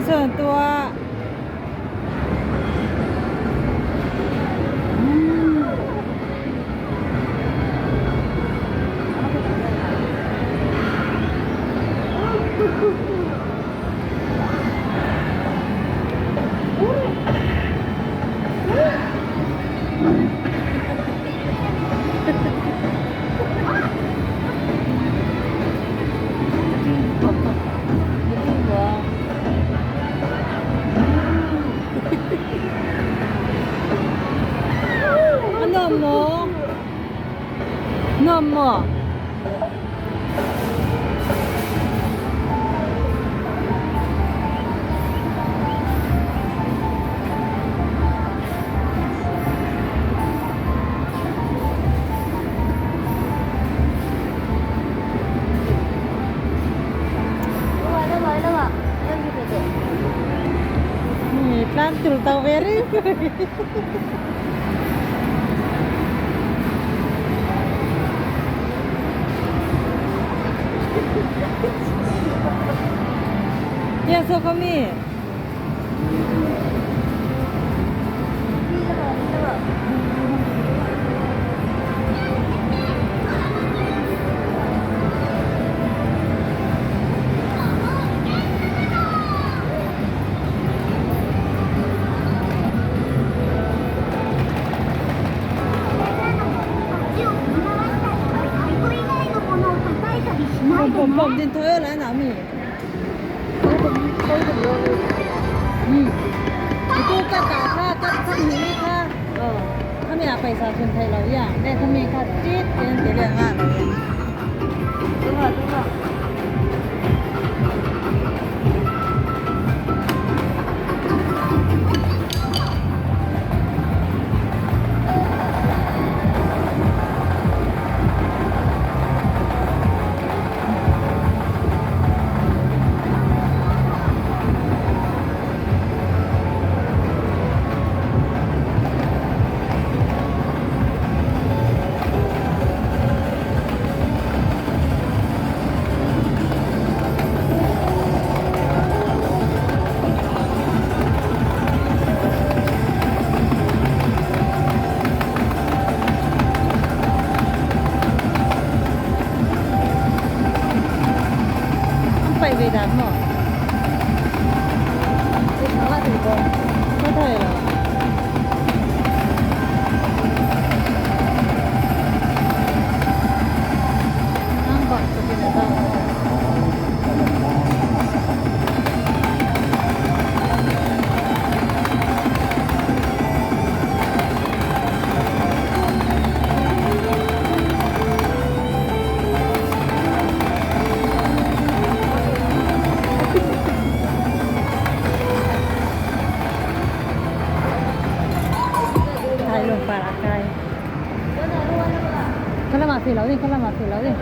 算多。A nuam maw? Nuam maw? Tlan tul tau ve ri. Ya so kami. Pom din thôi là nào mi. Tu ka ta kha ka tham hi mi kha. Tham ya paisa chun thai lo ya. De tham mi kha chit ten te le nga lo ya. Đúng rồi, đúng rồi. An paih ve dan maw? Ka thei lo. Ang bak takin a dang. Thai lung par a kai. Kha lamah feh lo ding, kha lamah feh lo ding.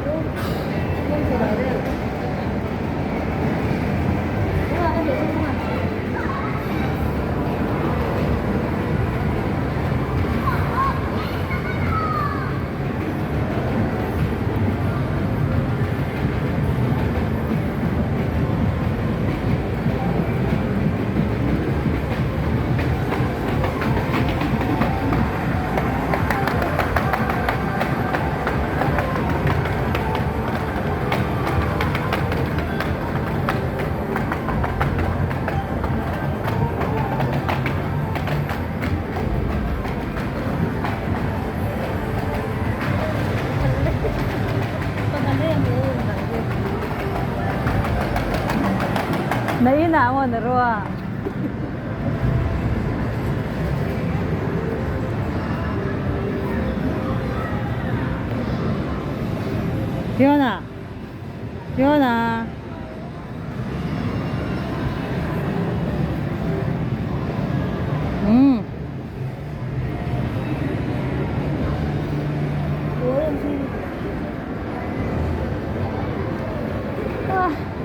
Na inn ah maw na ruah? Fiona. Fiona.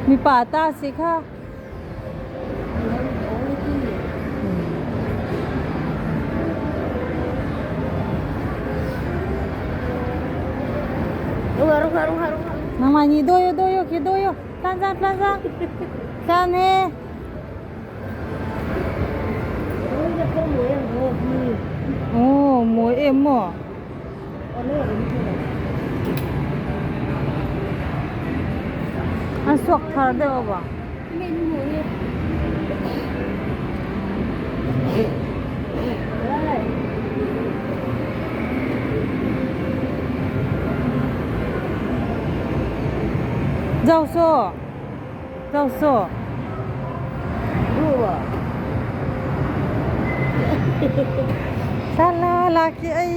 Mipa ta si kha. Nangmah nih dawi dawi khi dawi tlan cang tlan cang tlan he. Aw mawi em maw? An suak thar deuh a vang. Zau saw zau saw. Tala laki ai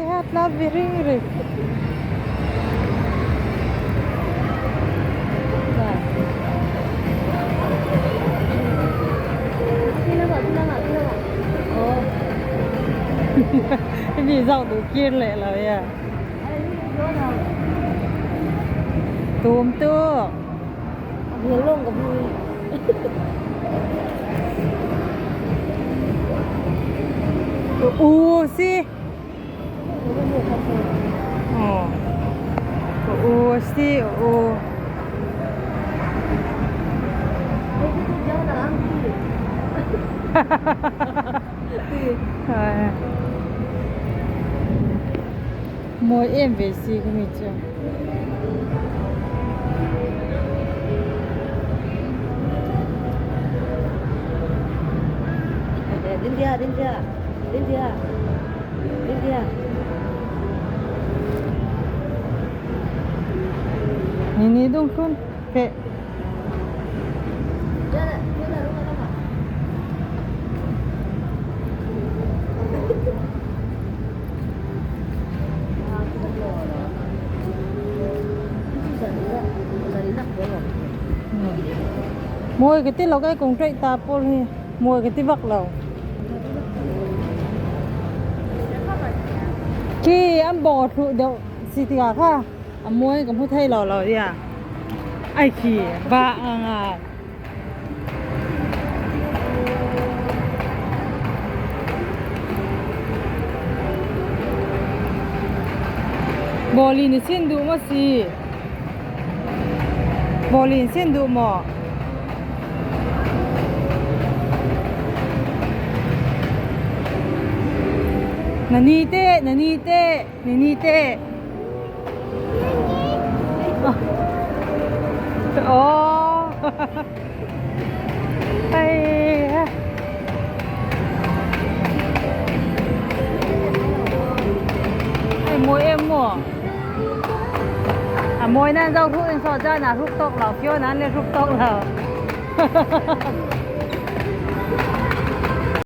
hat la biring ri. Mi zau duh kir leh lo ya. Tum tu. U si. U si u. Mawi em ve si ka mi chu. Ni ni dung khun pe. Mawi ka ti lo kai kung ṭaih ta pawl hi mawi ka ti bak lo. Khi an bawng a thluh deuh si tikah kha a mawi ka hmu thei lo lo ia. Ai khi ba nga. Bawli na sin duh maw si? Bawli na sin duh maw? Na ni teh, na ni teh, na ni teh. Oh. Ai. Ai mawi em maw? A mawi nan zo hruk in so cha na hruk tawk lo, kio nan le hruk tawk lo.